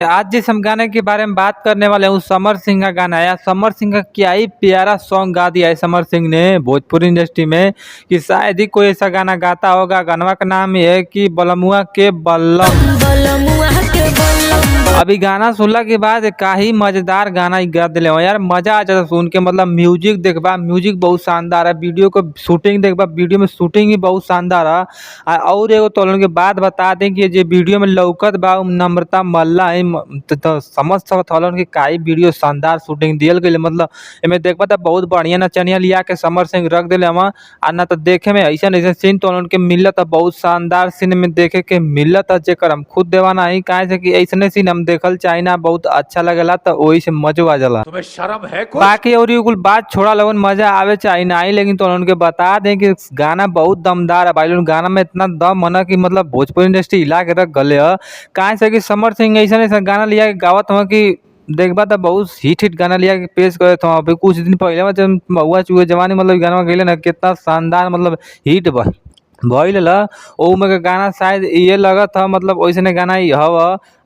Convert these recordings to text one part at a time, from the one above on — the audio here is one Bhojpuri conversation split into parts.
आज जिस हम गाने के बारे में बात करने वाले हैं वो समर सिंह का गाना है। यार समर सिंह का क्या ही प्यारा सॉन्ग गा दिया है समर सिंह ने भोजपुरी इंडस्ट्री में कि शायद ही कोई ऐसा गाना गाता होगा। गानवा का नाम ये है कि बलमुआ के बल्लम। बलमुआ के बलम। अभी गाना सुनला के बाद काही मजेदार गाना ही गा दिले हो यार, मजा आ जाता सुन के। मतलब म्यूजिक देखबा, म्यूजिक बहुत शानदार है, वीडियो को शूटिंग देखबा, वीडियो में शूटिंग भी बहुत शानदार है। और एगो तोलन के बात बता दें कि जे वीडियो में लौकत बा उ नम्रता मल्ला है, तो समझ सकत हलन कि काई वीडियो शानदार शूटिंग दियल गइल। मतलब एमे देखबा त बहुत बढ़िया नचनिया लिया के समर सिंह रख देले हवा। आ ना त देखे में ऐसन ऐसन सीन तोलन के मिलत, बहुत शानदार सीन में देखे के मिलत, जेकर हम खुद देवाना ही काहे से कि ऐसने सीन हम देखल चाही ना, बहुत अच्छा लगेला त ओही से मजो आ जाला। तुम्हें शर्म है कुछ? बाकी और ये कुल बात छोड़ा लगन मजा आवे चाहे ना आई, लेकिन तो उनके बता दें कि गाना बहुत दमदार है भाई लोग। गाना में इतना दम है ना कि मतलब भोजपुरी इंडस्ट्री हिला के रख गले है। काहे से कि समर सिंह ऐसा ऐसा गाना लिया के गावत हवा कि देखबा त बहुत हिट हिट गाना लिया के पेश करत हवा। अभी कुछ दिन पहले जब महुआ चुए जवानी मतलब गाना गइले ना, कितना शानदार मतलब हिट भइल ल ओमे के गाना शायद ये लगत ह, मतलब ओइसने गाना ही हव।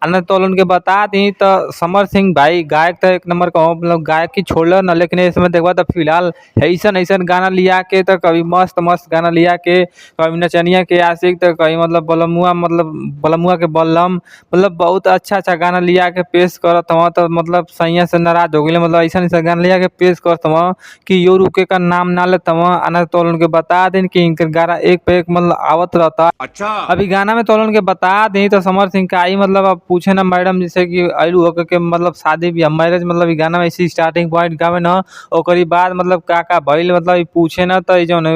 आ न तो उनके बता दी त समर सिंह भाई गायक त एक नंबर का हो, मतलब गायक की छोड़ल न, लेकिन इसमें देखबा त फिलहाल ऐसन ऐसन गाना लिया के त कभी मस्त मस्त गाना लिया के, कभी नचनिया के आशिक त कभी मतलब बलमुआ, मतलब बलमुआ के बल्लम, मतलब बहुत अच्छा अच्छा गाना लिया के पेश करत हवा। त मतलब सैया से नाराज हो गइल, मतलब ऐसन ऐसन गाना लिया के पेश करत हवा कि यो रुके का नाम ना लेत हवा। आ न तो उनके बता दें कि इनकर गाना एक पे एक मतलब आवत रहता। अच्छा अभी गाना में तो उनके बता दी तो समर सिंह का आई मतलब अब पूछे ना मैडम जैसे कि आइलू हो के मतलब शादी ब्याह मैरिज मतलब ई गाना में ऐसे स्टार्टिंग पॉइंट गावे ना, ओकरी बाद मतलब का का भइल मतलब ई पूछे ना त ई जौन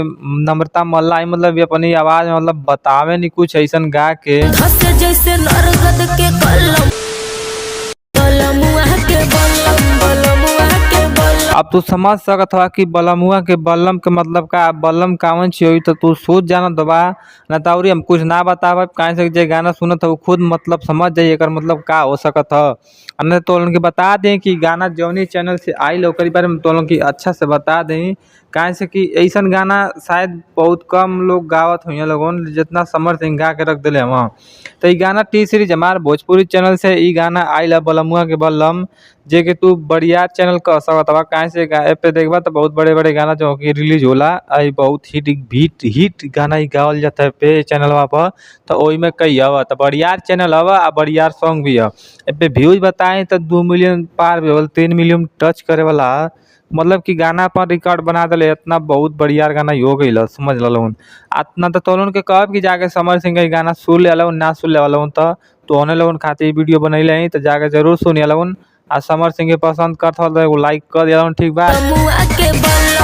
नम्रता मल्ला आई मतलब अपनी आवाज मतलब बतावे नी कुछ ऐसन गा के। धस जैसे नरगद के कलम, बलमुआ के बलम, बलमुआ के बलम। अब तू समझ सकत हवा कि बलमुआ के बल्लम के मतलब का, बल्लम कावन चीज होई त तू सोच जानत बा ना त अउरी हम कुछ ना बतावब, काहे से जे गाना सुनत ह उ खुद मतलब समझ जाई एकर मतलब का हो सकत ह। आ ना तो उनके बता दें कि गाना जौनी चैनल से आइल ओकरी बारे में तो उनके अच्छा से बता दें, काहे से कि ऐसन गाना शायद बहुत कम लोग गावत होइहे लोगन जितना समर सिंह गा के रख देले हवा। त ई गाना टी सीरीज हमार भोजपुरी चैनल से ई गाना आइल ह बलमुआ के बल्लम, जे कि तू बढ़िया चैनल कह सकत हवा, काहे से ऐप पे देखबा त बहुत बड़े बड़े गाना जो कि रिलीज होला, आ ई बहुत हिट बीट हिट गाना ई गावल जाता है पे चैनलवा पर, त ओही में कई हवा त बढ़िया चैनल हवा आ बढ़िया सॉन्ग भी ह। ए पे व्यूज बताई त 2 मिलियन पार भी होल, 3 मिलियन टच करे वाला, मतलब कि गाना पर रिकॉर्ड बना देले, इतना बहुत बढ़िया गाना हो गइल समझ ललन। इतना त तोलन के कहब कि जाके समर सिंह के गाना सुन ले ना सुन ले लोगन त तोहने लोगन खातिर वीडियो बनैले हई त जाके जरूर सुनिए लोगन। आ समर सिंह के पसंद करत हो त एगो लाइक कर दिया, ठीक बा। बलमुआ के बलम।